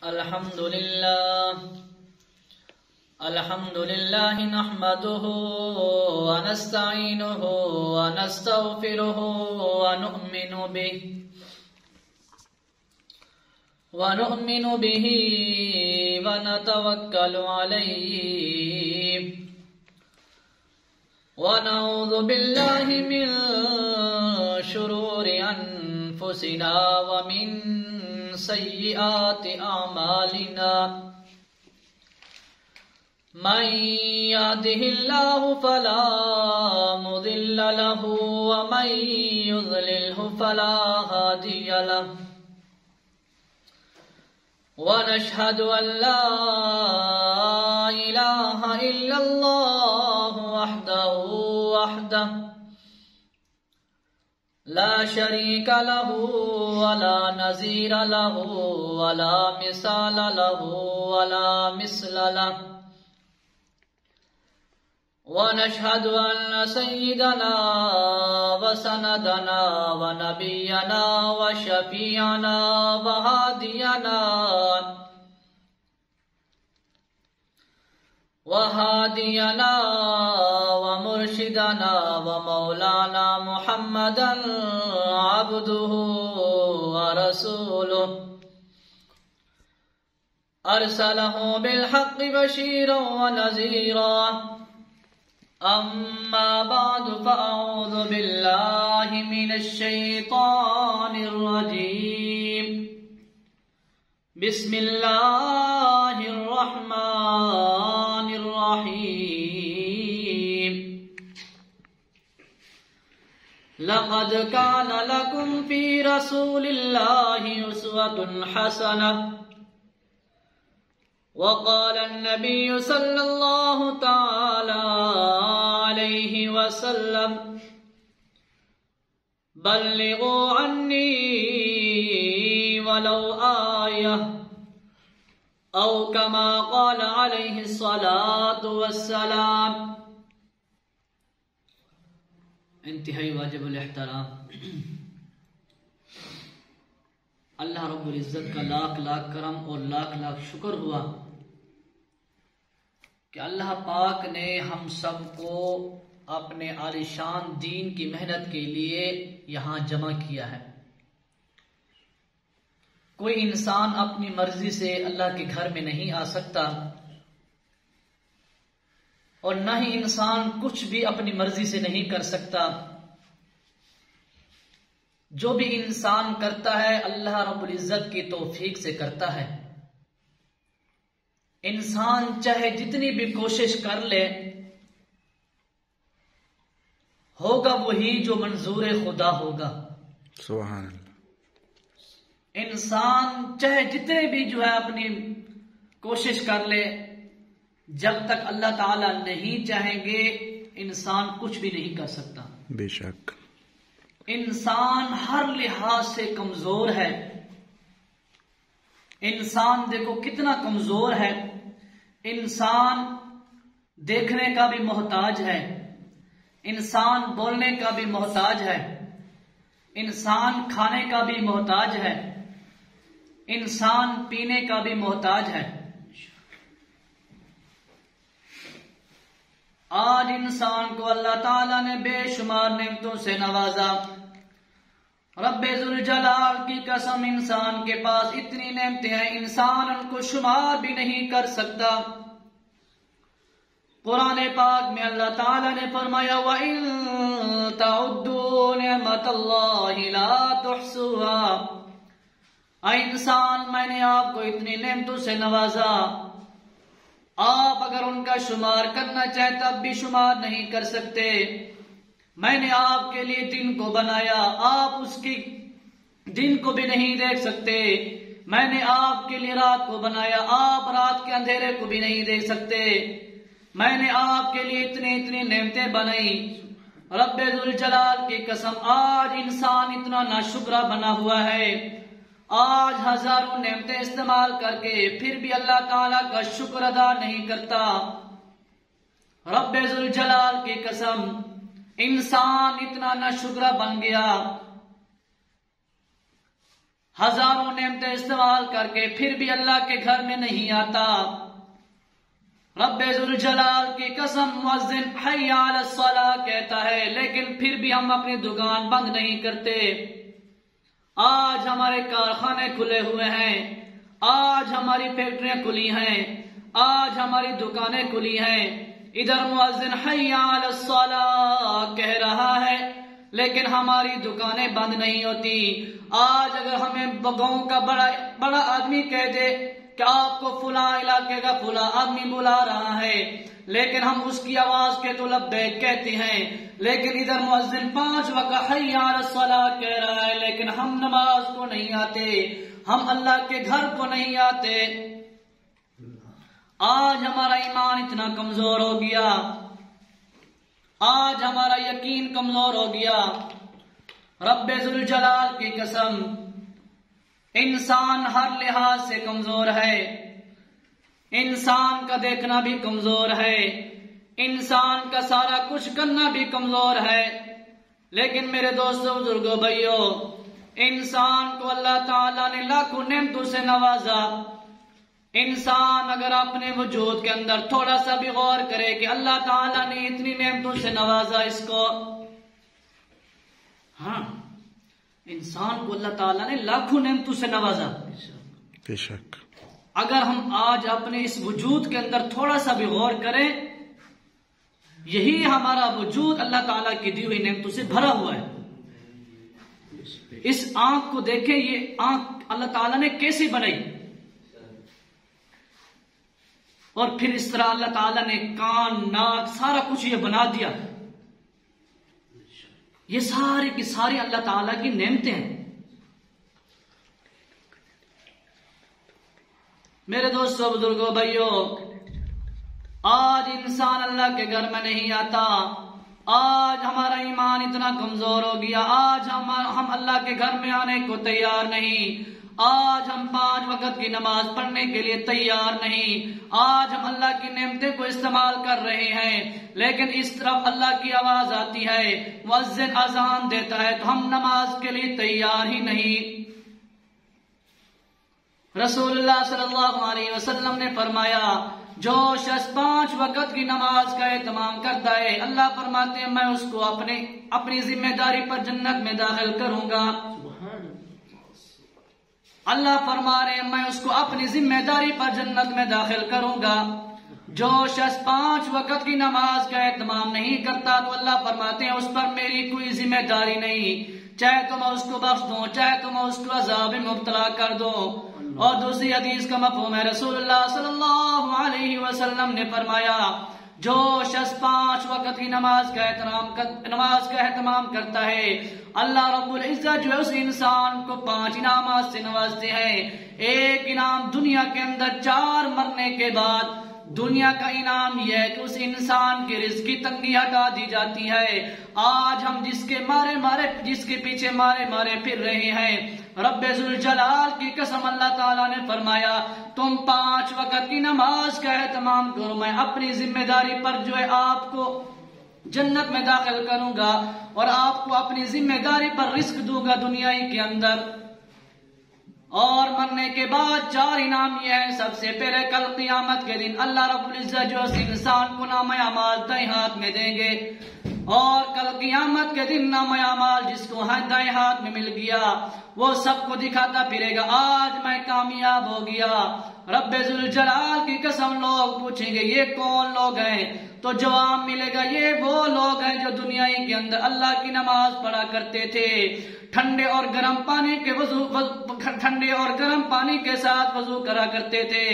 الحمد لله. الحمد لله نحمده ونستعينه ونستغفره ونؤمن به، ونؤمن به ونتوكل عليه، ونعوذ بالله من شرور أنفسنا ومن سيئات أعمالنا. من يهده الله فلا مضل له، ومن يضلله فلا هادي له. ونشهد أن لا إله إلا الله وحده، وحده لا شريك له ولا نظير له ولا مثال له ولا مثل له. ونشهد أن سيدنا وسندنا ونبينا وشفيعنا وهادينا وهادينا ومرشدنا ومولانا محمدا عبده ورسوله، أرسله بالحق بشيرا ونذيرا. أما بعد، فأعوذ بالله من الشيطان الرجيم. بسم الله الرحمن الرحيم. لقد كان لكم في رسول الله أسوة حسنة. وقال النبي صلى الله تعالى عليه وسلم: بلغوا عني ولو آية، أو كما قال عليه الصلاة والسلام. انتہائی واجب الاحترام، اللہ رب العزت کا لاکھ لاکھ کرم اور لاکھ لاکھ شکر ہوا کہ اللہ پاک نے ہم سب کو اپنے عالیشان دین کی محنت کے لیے یہاں جمع کیا ہے۔ کوئی انسان اپنی مرضی سے اللہ کے گھر میں نہیں آ سکتا اور نہ ہی انسان کچھ بھی اپنی مرضی سے نہیں کر سکتا۔ جو بھی انسان کرتا ہے، اللہ رب العزت کی توفیق سے کرتا ہے۔ انسان چاہے جتنی بھی کوشش کر لے، ہوگا وہی جو منظور خدا ہوگا۔ سبحان اللہ۔ انسان چاہے جتنے بھی جو ہے اپنی کوشش کر لے، جب تک اللہ تعالیٰ نہیں چاہیں گے، انسان کچھ بھی نہیں کر سکتا۔ بے شک۔ انسان ہر لحاظ سے کمزور ہے۔ انسان دیکھو کتنا کمزور ہے۔ انسان دیکھنے کا بھی محتاج ہے، انسان بولنے کا بھی محتاج ہے، انسان کھانے کا بھی محتاج ہے، انسان پینے کا بھی محتاج ہے۔ آج انسان کو اللہ تعالیٰ نے بے شمار نعمتوں سے نوازا۔ رب ذوالجلال کی قسم، انسان کے پاس اتنی نعمتیں ہیں، انسان ان کو شمار بھی نہیں کر سکتا۔ قرآن پاک میں اللہ تعالیٰ نے فرمایا، وَإِن تَعُدُّوا نِعْمَتَ اللَّهِ لَا تُحْصُوهَا۔ اے انسان، میں نے آپ کو اتنی نعمتوں سے نوازا، آپ اگر ان کا شمار کرنا چاہیں تب بھی شمار نہیں کر سکتے۔ میں نے آپ کے لیے دن کو بنایا، آپ اس کی دن کو بھی نہیں دیکھ سکتے۔ میں نے آپ کے لیے رات کو بنایا، آپ رات کے اندھیرے کو بھی نہیں دیکھ سکتے۔ میں نے آپ کے لیے اتنی اتنی نعمتیں بنائی۔ رب ذوالجلال کی قسم، آج انسان اتنا ناشکرہ بنا ہوا ہے، آج ہزاروں نعمتیں استعمال کر کے پھر بھی اللہ تعالیٰ کا شکر ادا نہیں کرتا۔ رب ذوالجلال کی قسم، انسان اتنا ناشکرہ بن گیا۔ ہزاروں نعمتیں استعمال کر کے پھر بھی اللہ کے گھر میں نہیں آتا۔ رب ذوالجلال کی قسم، مؤذن حی علی الصلاۃ کہتا ہے، لیکن پھر بھی ہم اپنی دکان بند نہیں کرتے۔ آج ہمارے کارخانے کھلے ہوئے ہیں، آج ہماری فیکٹریاں کھلی ہیں، آج ہماری دکانیں کھلی ہیں۔ ادھر مؤذن حی علی الصلاۃ کہہ رہا ہے، لیکن ہماری دکانیں بند نہیں ہوتی۔ آج اگر ہمیں گاؤں کا بڑا بڑا آدمی کہہ دے کہ آپ کو فلاں علاقے کا فلاں آدمی بلا رہا ہے، لیکن ہم اس کی آواز کے تو لبیک کہتے ہیں، لیکن ادھر مؤذن پانچ وقت حی علی الصلاۃ کہہ رہا ہے، لیکن ہم نماز کو نہیں آتے، ہم اللہ کے گھر کو نہیں آتے۔ آج ہمارا ایمان اتنا کمزور ہو گیا، آج ہمارا یقین کمزور ہو گیا۔ رب ذوالجلال کی قسم، انسان ہر لحاظ سے کمزور ہے۔ انسان کا دیکھنا بھی کمزور ہے، انسان کا سارا کچھ کرنا بھی کمزور ہے۔ لیکن میرے دوستو، بزرگوں، بھائیوں، انسان کو اللہ تعالیٰ نے لاکھوں نعمتوں سے نوازا۔ انسان اگر اپنے وجود کے اندر تھوڑا سا بھی غور کرے کہ اللہ تعالیٰ نے اتنی نعمتوں سے نوازا اس کو، ہاں، انسان کو اللہ تعالیٰ نے لاکھوں نعمتوں سے نوازا۔ بے شک۔ اگر ہم آج اپنے اس وجود کے اندر تھوڑا سا بھی غور کریں، یہی ہمارا وجود اللہ تعالیٰ کی دی ہوئی نعمتوں سے بھرا ہوا ہے۔ اس آنکھ کو دیکھیں، یہ آنکھ اللہ تعالیٰ نے کیسے بنائی؟ اور پھر اس طرح اللہ تعالیٰ نے کان، ناک، سارا کچھ یہ بنا دیا۔ یہ ساری کی ساری اللہ تعالیٰ کی نعمتیں ہیں۔ میرے دوستو، بزرگوں، بھائیوں، آج انسان اللہ کے گھر میں نہیں آتا۔ آج ہمارا ایمان اتنا کمزور ہو گیا، آج ہم ہم اللہ کے گھر میں آنے کو تیار نہیں۔ آج ہم پانچ وقت کی نماز پڑھنے کے لیے تیار نہیں۔ آج ہم اللہ کی نعمتیں کو استعمال کر رہے ہیں، لیکن اس طرف اللہ کی آواز آتی ہے، مؤذن اذان دیتا ہے تو ہم نماز کے لیے تیار ہی نہیں۔ رسول اللہ صلی اللہ علیہ وسلم نے فرمایا، جو شخص پانچ وقت کی نماز کا اہتمام کرتا ہے، اللہ فرماتے ہیں، میں اس کو اپنے اپنی ذمہ داری پر جنت میں داخل کروں گا۔ اللہ فرما رہے ہیں، میں اس کو اپنی ذمہ داری پر جنت میں داخل کروں گا۔ جو شخص پانچ وقت کی نماز کا اہتمام نہیں کرتا تو اللہ فرماتے ہیں، اس پر میری کوئی ذمہ داری نہیں، چاہے تو میں اس کو بخش دوں، چاہے تو میں اس کو عذاب میں مبتلا کر دوں۔ اور دوسری حدیث کا مفہوم ہے، رسول اللہ صلی اللہ علیہ وسلم نے فرمایا، جو شخص پانچ وقت کی نماز کا اہتمام کر، نماز کا اہتمام کرتا ہے، اللہ رب العزت جو ہے اس انسان کو پانچ انعامات سے نوازتے ہیں۔ ایک انعام دنیا کے اندر چار مرنے کے بعد، دنیا کا انعام یہ ہے کہ اس انسان کی رزق کی تنگی ہٹا دی جاتی ہے۔ آج ہم جس کے مارے مارے، جس کے پیچھے مارے مارے پھر رہے ہیں، رب ذوالجلال کی قسم، اللہ تعالیٰ نے فرمایا، تم پانچ وقت کی نماز کا اہتمام کرو، میں اپنی ذمہ داری پر جو ہے آپ کو جنت میں داخل کروں گا اور آپ کو اپنی ذمہ داری پر رزق دوں گا دنیا ہی کے اندر۔ اور مرنے کے بعد چار انعام یہ ہیں، سب سے پہلے کل قیامت کے دن اللہ رب العزت جو اس انسان کو نامہ اعمال دائیں ہاتھ میں دیں گے، اور کل قیامت کے دن نامہ اعمال جس کو ہے دائیں ہاتھ میں مل گیا، وہ سب کو دکھاتا پھرے گا، آج میں کامیاب ہو گیا۔ رب ذوالجلال کی قسم، لوگ پوچھیں گے، یہ کون لوگ ہیں؟ تو جواب ملے گا، یہ وہ لوگ ہیں جو دنیا ہی کے اندر اللہ کی نماز پڑھا کرتے تھے، ٹھنڈے اور گرم پانی کے وضو، وضو، ٹھنڈے اور گرم پانی کے ساتھ وضو کرا کرتے تھے۔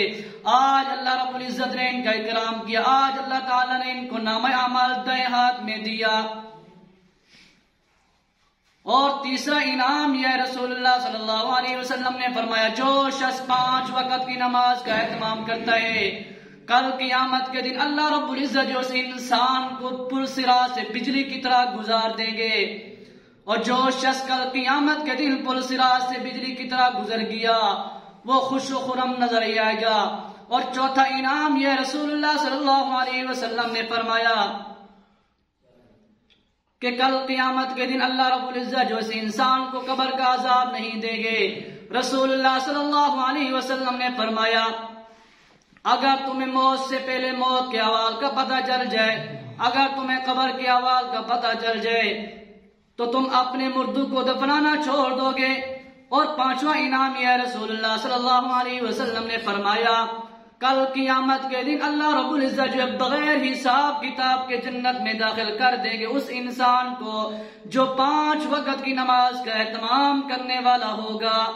آج اللہ رب العزت نے ان کا اکرام کیا، آج اللہ تعالیٰ نے ان کو نامہ اعمال دائیں ہاتھ میں دیا۔ اور تیسرا انعام یہ ہے، رسول اللہ صلی اللہ علیہ وسلم نے فرمایا، جو شخص پانچ وقت کی نماز کا اہتمام کرتا ہے، کل قیامت کے دن اللہ رب العزت جو اس انسان کو پل صراط سے بجلی کی طرح گزار دیں گے، اور جو شخص کل قیامت کے دن پل صراط سے بجلی کی طرح گزر گیا، وہ خوش و خرم نظر آئے گا۔ اور چوتھا انعام یہ، رسول اللہ صلی اللہ علیہ وسلم نے فرمایا، کہ کل قیامت کے دن اللہ رب العزت جو اس انسان کو قبر کا عذاب نہیں دیں گے، رسول اللہ صلی اللہ علیہ وسلم نے فرمایا، اگر تمہیں موت سے پہلے موت کے احوال کا پتہ چل جائے، اگر تمہیں قبر کے احوال کا پتہ چل جائے، تو تم اپنے مردوں کو دفنانا چھوڑ دو گے۔ اور پانچواں انعام یہ ہے، رسول اللہ صلی اللہ علیہ وسلم نے فرمایا، کل قیامت کے دن اللہ رب العزت جو ہے بغیر حساب کتاب کے جنت میں داخل کر دیں گے اس انسان کو جو پانچ وقت کی نماز کا اہتمام کرنے والا ہوگا۔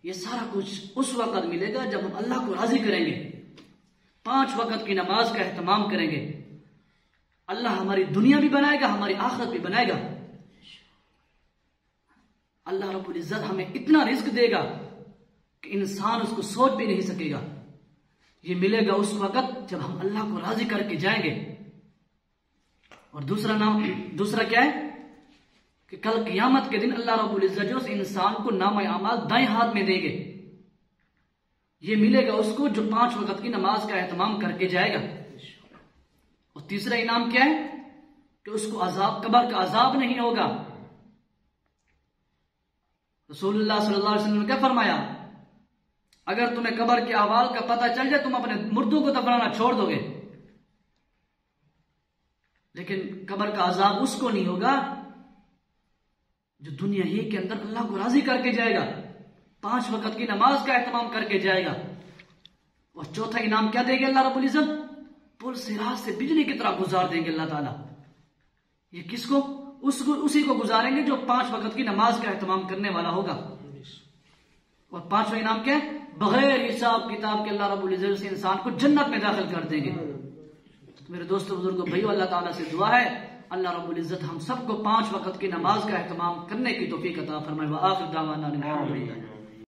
یہ سارا کچھ اس وقت ملے گا جب ہم اللہ کو راضی کریں گے، پانچ وقت کی نماز کا اہتمام کریں گے۔ اللہ ہماری دنیا بھی بنائے گا، ہماری آخرت بھی بنائے گا۔ اللہ رب العزت ہمیں اتنا رزق دے گا کہ انسان اس کو سوچ بھی نہیں سکے گا۔ یہ ملے گا اس وقت جب ہم اللہ کو راضی کر کے جائیں گے۔ اور دوسرا نام، دوسرا کیا ہے کہ کل قیامت کے دن اللہ رب العزت جو اس انسان کو نام اعمال دائیں ہاتھ میں دیں گے۔ یہ ملے گا اس کو جو پانچ وقت کی نماز کا اہتمام کر کے جائے گا۔ اور تیسرا انعام کیا ہے؟ کہ اس کو عذاب، قبر کا عذاب نہیں ہوگا۔ رسول اللہ صلی اللہ علیہ وسلم نے کیا فرمایا؟ اگر تمہیں قبر کے احوال کا پتہ چل جائے، تم اپنے مردوں کو دفنانا چھوڑ دو گے، لیکن قبر کا عذاب اس کو نہیں ہوگا جو دنیا ہی کے اندر اللہ کو راضی کر کے جائے گا، پانچ وقت کی نماز کا اہتمام کر کے جائے گا۔ اور چوتھا انعام کیا دیں گے اللہ رب العزت؟ پل صراط سے بجلی کی طرح گزار دیں گے اللہ تعالیٰ۔ یہ کس کو؟ اس کو، اسی کو گزاریں گے جو پانچ وقت کی نماز کا اہتمام کرنے والا ہوگا۔ اور پانچواں انعام کیا ہے؟ بغیر حساب کتاب کے اللہ رب العزت اس انسان کو جنت میں داخل کر دیں گے۔ تو میرے دوستو، بزرگو، بھائیو، اللہ تعالیٰ سے دعا ہے، اللہ رب العزت ہم سب کو پانچ وقت کی نماز کا اہتمام کرنے کی توفیق عطا فرمائے۔ وآخر دعوانا الحمدللہ۔